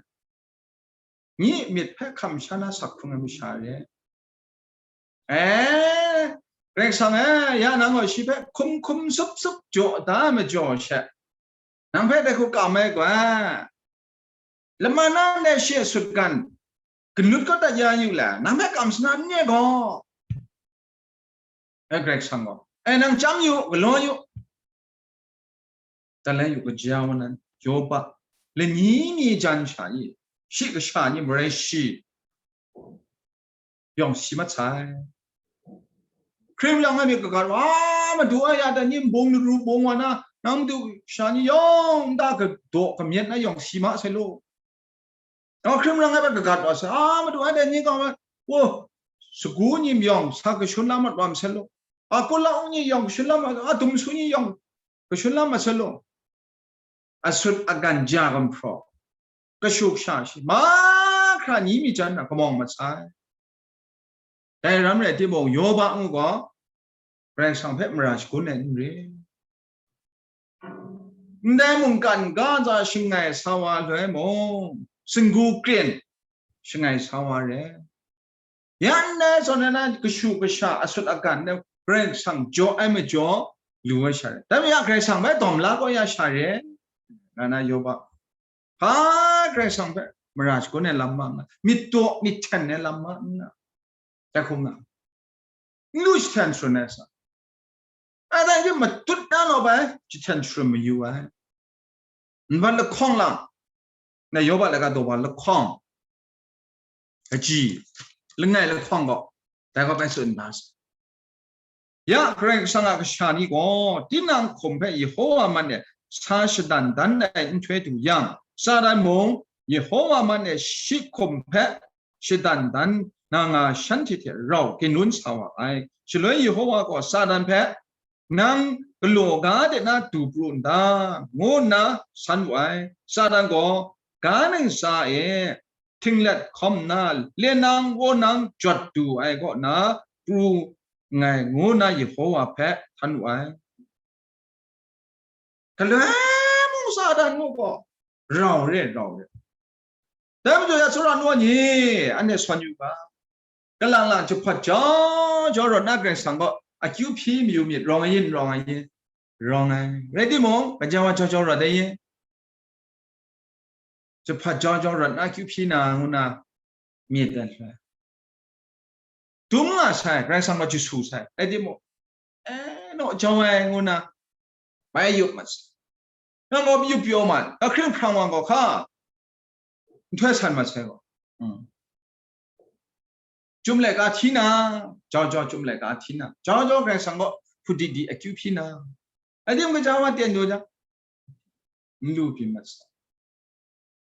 Nye myit hpe hkam sha na sak hkrung ai masha re. Eh, Karai Kasang e, ya nang gaw shi hpe hkum hkum sup sup jaw da ai majaw she, nang hpe dai hku kam ai gwa, lama na ndai shi a sutgan ganut kau dat ya yu le, nang hpe kam sa na n re gaw. E Karai Kasang gaw, e nang chyam yu, galaw yu. Talai yu kaja wa nan, Yoba, lani mi jan sha i, shi kasha ni marai shi, yawng si mat sai. Hkrim yang ai myit kagat wa, a, madu ai ya da ni nbung laru bung wa na, nang madu sha ni yawng nta kadaw kamyet na yawng si ma sai lo. Nang hkrim rang ai hpe kagat wa sai, a, madu ai dai ni gaw, wo, sagu ni yawng sa kashun la mat wa masai lo, a, kula ni yawng kashun la mat, a, dumsu ni yawng kashun la masai lo. Asut agan ja gumhpraw, kashu kasha shi mahkra ni mi jan na kamawng mat sai. Dai ram rai timung, Yoba ngu gaw, Karai Kasang hpe mara shagun ai n re. Ndai mungkan ga ntsa shangai sa wa loi mung, singgu kren shangai sa wa re. Ya ndai zawn na kashu kasha asut agan de Karai Kasang jaw ai majaw lu ai sha re. Dai majaw Karai Kasang bai dawm la kau ya sha re, nga na Yoba. Hpa Karai Kasang hpe mara shagun ai lam ma n nga, myit daw myit hten ai lam ma n nga, dai hkrum na, n lu jahten sharun ai sa, a dai hte matut na law bai jahten sharun mayu ai. Nban lahkawng lam, na Yoba laika daw wa lahkawng, kaji, langai lahkawng gaw, dai gaw bai tsun da sa. Ya Karai Kasang a kasha ni gaw, tinang hkum hpe Yehova man e sa shadan dan ai nhtoi du yang, Satan mung Yehova man e shi hkum hpe shadan dan na nga shanhte hte rau ginun sa wa ai. Shaloi Yehova gaw Satan hpe, "Nang galaw ga de na du pru n ta?" ngu nna san wu ai. Satan gaw, "Ga ntsa e htinglet hkawm nna, le nang, wo nang jawt du ai kaw na pru nngai," ngu nna Yehova hpe htan wu ai. Galoi mung Satan mung gaw rau re, rau re. Dai majaw ya tsawra nu wa ni, anhte sawn yu ga, kalang lang jahpat jau jau rawt na Karai Kasang gaw akyu hpyi mayu myit, rawng ai yin, rawng ai yin, rawng ai. Rai timung, gaja wa jau jau rawt ai yin, jahpat jau jau rawt na akyu hpyi na ngu na myit ai hpe dum nga sai, Karai Kasang gaw jasu sai. Rai timung, e, naw jau ai ngu na bai yup mat sai. Nang gaw yup pyaw mat, ahkring hprang wa gaw hka nhtoi san mat sai gaw. Mm. Chyum laika hti na, jau jau chyum laika hti na, jau jau Karai Kasang gaw hput di di akyu hpyi na, a dim kaja wa ten jaw jang, n lu byin mat sai.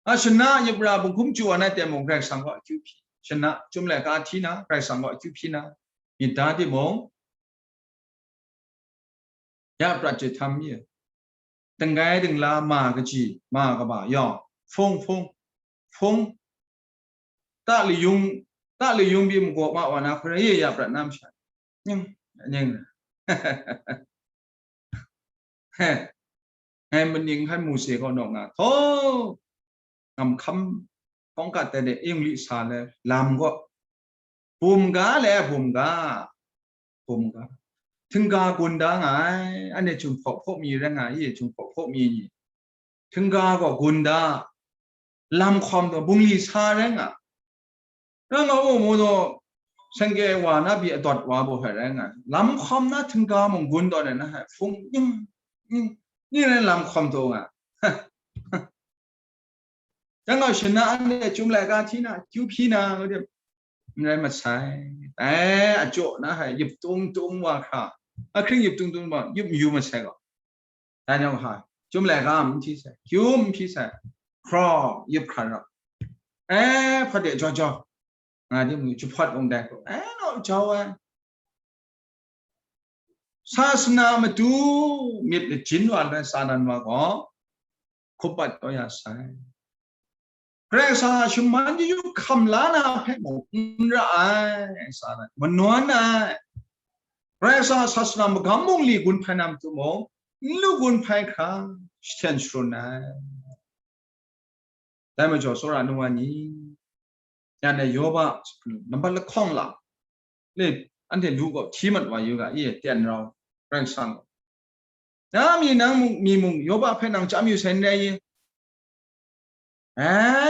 A shana yubra bunghkum chyu wa na ten mung Karai Kasang gaw akyu hpyi, shana chyum laika hti na, Karai Kasang gaw akyu hpyi na, myit da timung, ya prat jahtam mi, dinggai dingla, ma kaji, ma kaba yawng, hpung hpung, hpung, ta layung, ta layung byin magaw ma wa na hkoi rai, ya prat na masha, ning, ning, he, ngai maning hkan Mose kaw naw nga, htaw, ngamhkam, kawngkat tai de, ing li sa le, lam gaw, bum ga le, bum ga, bum ga, htingga gun da nga ai, anhte Jinghpaw hpaw mi rai nga i, Jinghpaw hpaw mi ni, htingga gaw gun da, lam hkawm taw, bungli sa rai nga, rai nga, u mu taw, sengke wa na pyi adawt wa baw hpe rai nga, lam hkawm na htingga mung gun taw na, na hpe hpung ning, ning, ning rai lam hkawm taw nga. Dang gaw shana anhte chyum laika hti na, akyu hpyi na, ngu de, n rai masai. Dai ajaw na hpe yup tung tung wa hkra, ahkring yup tung tung wa, yup mayu masai gaw, dai nang hpa, chyum laika n hti sai, kyu n hpyi sai, hkraw yup hkra rau, e, hpa de jaw jaw, nga di mu, jahpawt mung dai hku, e, naw jau ai. Sasana matu myit lajin wa loi Satan wa gaw hkup bat kau ya sai. Karai Kasang a shaman chyeju hkam la na hpe mung n ra ai, Satan, manawn ai. Karai Kasang a sasana magam bungli gun hpai na matu mung, n lu gun hpai hkra, jahten sharun ai. Dai majaw, tsawra nu wa ni, ya nai Yoba nambat lahkawng la, le, anhte lu gaw hti mat wa yu ga, i e, tyen rau, Karai Kasang gaw. Na mi nang mung, mi mung, Yoba hpe nang chyam yu sai n rai i? E,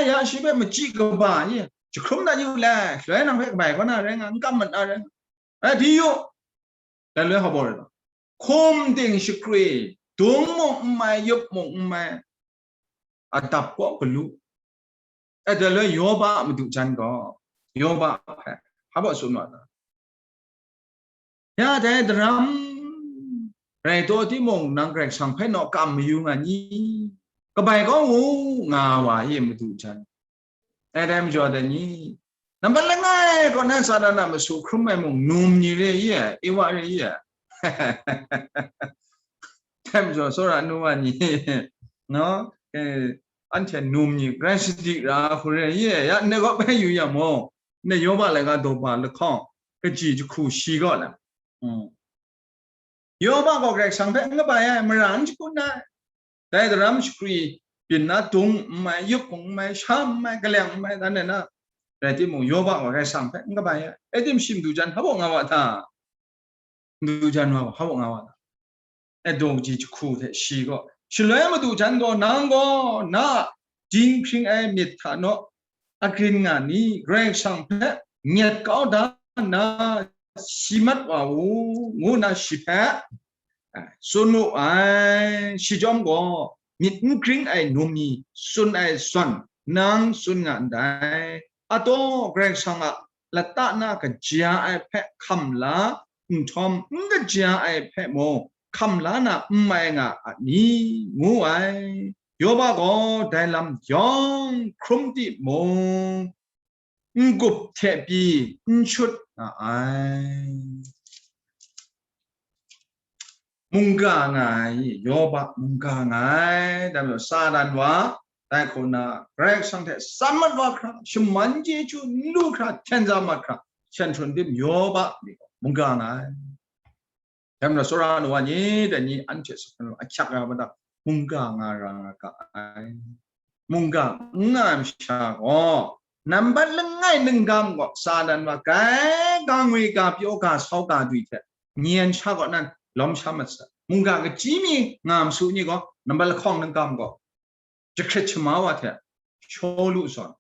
ya shi hpe machyi kaba i? Jahkrum dat yu le, shaloi nang hpe kabai kaw na rai nga, n kam mat na rai nga. E, di yu. Dai loi hpaw rai ta? Hkum ting shakri, dung mung n mai, yup mung n mai, adap kaw galu. E, dai loi Yoba a madu jan gaw, Yoba hpe hpa baw tsun wa ta? Ya dai daram rai taw timung, nang Karai Kasang hpe naw kam mayu nga ni? Kabai kau u, nga wa i madu jan. Dai, dai majaw dai ni, nambat langai kaw na Satan a masu hkrum ai mung, num ni re i e, Ewa re i e. Dai majaw, tsawra nu wa ni, no? E, anhte num ni, grai sadi ra hku re i e, ya ndai kaw bai yu yang mung, ndai Yoba laika daw ba lahkawng, kaji jahku shi kaw la. Mm. Yoba gaw Karai Kasang hpe n kabai ai, mara n shagun ai. Dai daram shakri byin na dung n mai, yup hpung n mai, sham n mai, kaleng n mai, dan na, rai timung, Yoba gaw Karai Kasang hpe n kabai ai. E tim shi madu jan hpa baw nga wa ta? Madu jan wa gaw hpa baw nga wa ta? E daw kaji jahku hte shi gaw, shaloi madu jan gaw, nang gaw na a dinghpring ai myit hta naw agrin nga ni? Karai Kasang hpe nyet kau da nna si mat wa u, ngu nna shi hpe tsun wu ai. Shi chyawm gaw, myit n gring ai num ni tsun ai zawn, nang tsun nga ndai. Ataw, Karai Kasang a lata na kaja ai hpe hkam la, nhtawm n kaja ai hpe mung hkam la na n mai nga a ni? Ngu ai. Yoba gaw dai lam yawng hkrum timung, n-gup hte pyi n shut nga ai. Mungga nga ai, Yoba mungga nga ai. Dai majaw, Satan wa, dai hku na, Karai Kasang hte tsan mat wa hkra, shaman chyeju n lu hkra, hten za mat hkra, shan hkrun tim Yoba ni gaw mungga nga ai. Dai majaw, tsawra nu wa ni, dai ni anhte sapen ahkyak ya mada, mungga nga ra nga ga ai. Mungga n nga ai masha gaw, nambat langai ningkam gaw Satan wa, grai ga ngwi, ga pyaw, ga sau, ga dwi hte nyen sha gaw nan lawm sha mat sai. Mungga kachyi mi nga masu ni gaw, nambat lahkawng ningkam gaw, jahkrit shama wa hte Shawlu zawn,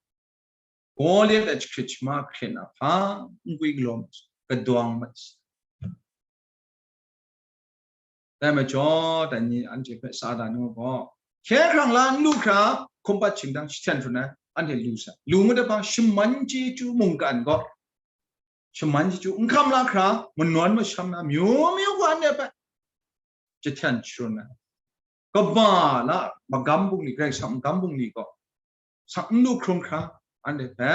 Goliat a jahkrit shama hkrit na hpa, n kwi galaw mat sai, kadawng mat sai. Dai majaw, dai ni anhte hpe Satan gaw, hkye hkrang la n lu hkra, hkum pat shingdang jahten hkrun ai, anhte lu sai. Lu ngut ai hpa, shaman chyeju mungkan gaw, shaman chyeju n hkam la hkra, manawn masham na, myu myu gaw anhte hpe jahten sharun ai. Kaba la, magam bungli, Karai Kasang magam bungli gaw, sak n lu hkrum hkra, anhte hpe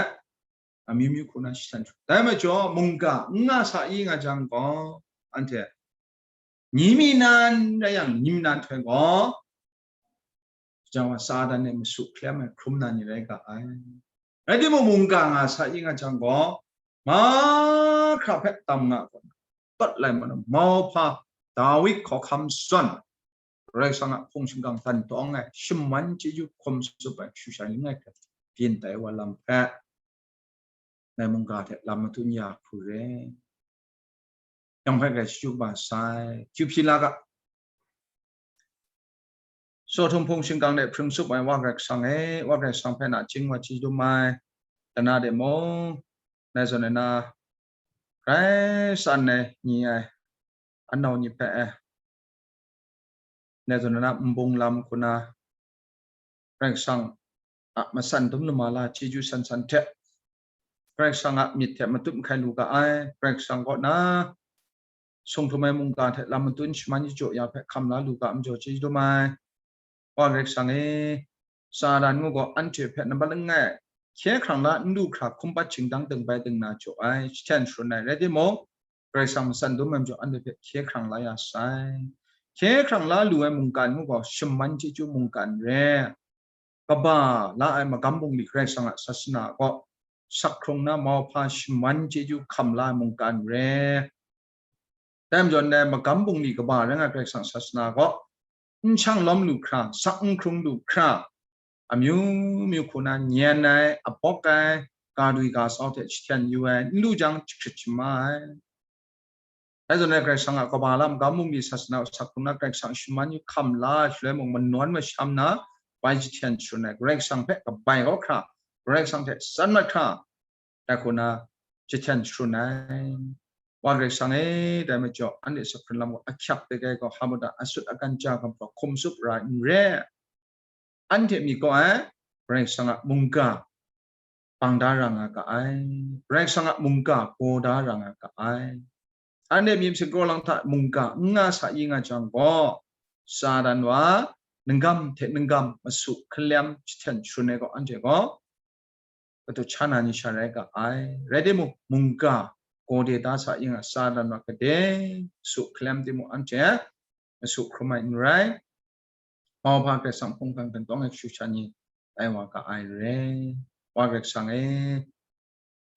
amyu myu hku na jahten sharun. Dai majaw, mungga n nga sa i nga jang gaw, anhte ni mi nan rai yang, ni mi nan htoi gaw, jang wa Satan e masu hkalem ai hkrum na ni rai ga ai. Rai timung, mungga nga sa i nga jang gaw, mahkra hpe tam nga gaw, pawt lai ma na mauhpa Dawid hkawhkam zawn, Karai Kasang a hpung shingkang dan tawng ai, shaman chyeju hkum tsup ai, shusha ning ai hpe byin tai wa lam hpe, ngai mungga hte lam matun ya hku re. Yang hpe grai chyu ba sai, hkyu hpyi la ga. Sawhtum hpung shingkang de hpring tsup ai Wa Karai Kasang e, Wa Karai Kasang hpe nachying wa chyeju dum ai, dana de mung, ngai zawn e na, grai san ai, ni ai, anau ni hpe e, ngai zawn na nbung lam hku na, Karai Kasang a matsan dum lama la chyeju san san hte, Karai Kasang a myit hte matut mahkai lu ga ai, Karai Kasang kaw na sung htum ai mungga hte lam matun shaman chyeju ya hpe hkam la lu ga ai majaw chyeju dum ai. Wa Karai Kasang e, Satan ngu gaw anhte hpe nambat langai hkye hkrang la n lu hkra hkum pat shingdang ding bai ding na jaw ai, jahten sharun ai rai timung, Karai Kasang matsan dum ai majaw anhte hpe hkye hkrang la ya sai. Hkye hkrang la lu ai mungkan ngu gaw, shaman chyeju mungkan re. Kaba la ai magam bungli Karai Kasang a sasana gaw, sak hkrung na mauhpa shaman chyeju hkam la ai mungkan re. Dai majaw ndai magam bungli kaba rai nga ai Karai Kasang sasana gaw, n shang lawm lu hkra, sak n hkrung lu hkra, amyu myu hku na nyan ai, abawk ai, ga dwi ga sau hte jahten yu ai, n lu jang jahkrit shama ai. Dai zawn e Karai Kasang a kaba la magam bungli sasana sak hkrung na Karai Kasang shaman yu hkam la ai shaloi mung, manawn masham na bai jahten sharun ai, Karai Kasang hpe kabai kau hkra, Karai Kasang hte san mat hkra, dai hku na jahten sharun ai. Wa Karai Kasang e, dai majaw anhte sahpran lam gaw ahkyak de gai gaw, ha mada asut agan ja gam gaw hkum tsup ra n re. Anhte myit kaw ai Karai Kasang a mungga bang da ra nga ga ai, Karai Kasang a mungga gaw da ra nga ga ai. Anhte myit masin kraw lang hta mungga n nga sa yi nga jang gaw, Satan wa nunggam hte nunggam masu hkalem jahten sharun ai gaw, anhte gaw kadu cha na ni sha rai ga ai. Rai timung, mungga gaw de da sa yi nga, Satan wa gade masu hkalem timung, anhte masu hkrum ai n rai. Mauhpa Karai Kasang hpung hkang kantawng e kashu sha ni tai wa ga ai re. Wa Karai Kasang e,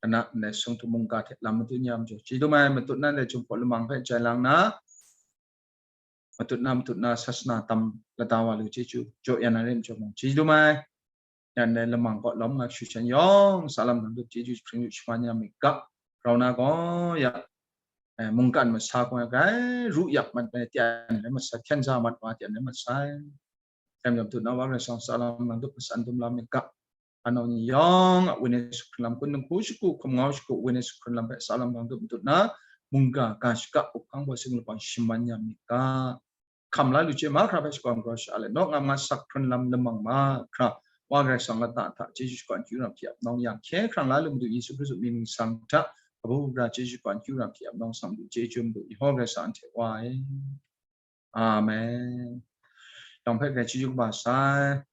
ana ndai sung htum mungga hte lam matut ya majaw, chyeju dum ai. Matut na ndai Jinghpaw Lamang hpe jai lang na, matut na, matut na sasana tam lada wa lu chyeju jaw ya na re majaw mung, chyeju dum ai. Yan dai lamang kaw lawm nga shu shan yawng, sa lam dang dup chyeju jahpring yu shaman ya myit ga, grau na gaw ya, eh, mungkan masa gaw ya grai, ru yak mat ai tian rai mat sai, hkyen za mat wa tian rai mat sai. Dai majaw matut na Wa Karai Kasang sa lam dang dup masan dum lam myit ga, anau ni yawng a wenyi sahpran lam, kun dinghku shagu, hkum ngau shagu, wenyi sahpran lam hpe sa lam dang dup matut na, mungga ga shaga, up hkang baw sing lupang shaman ya myit ga. Hkam la lu chye mahkra hpe shakawn grau sha let, nawk nga ma sahpran lam lamang mahkra, Wa Karai Kasang lata hta chyeju shakawn akyu ram hpyi ap nawng yang, hkye hkrang la lu Madu Yesu Hkristu mying ningsang hta, kabu gara chyeju shakawn akyu ram hpyi ap nawng sang du, chyeju Madu Yehowa Karai Kasang anhte Wa e. Amen. Yawng hpe grai chyeju kaba sai.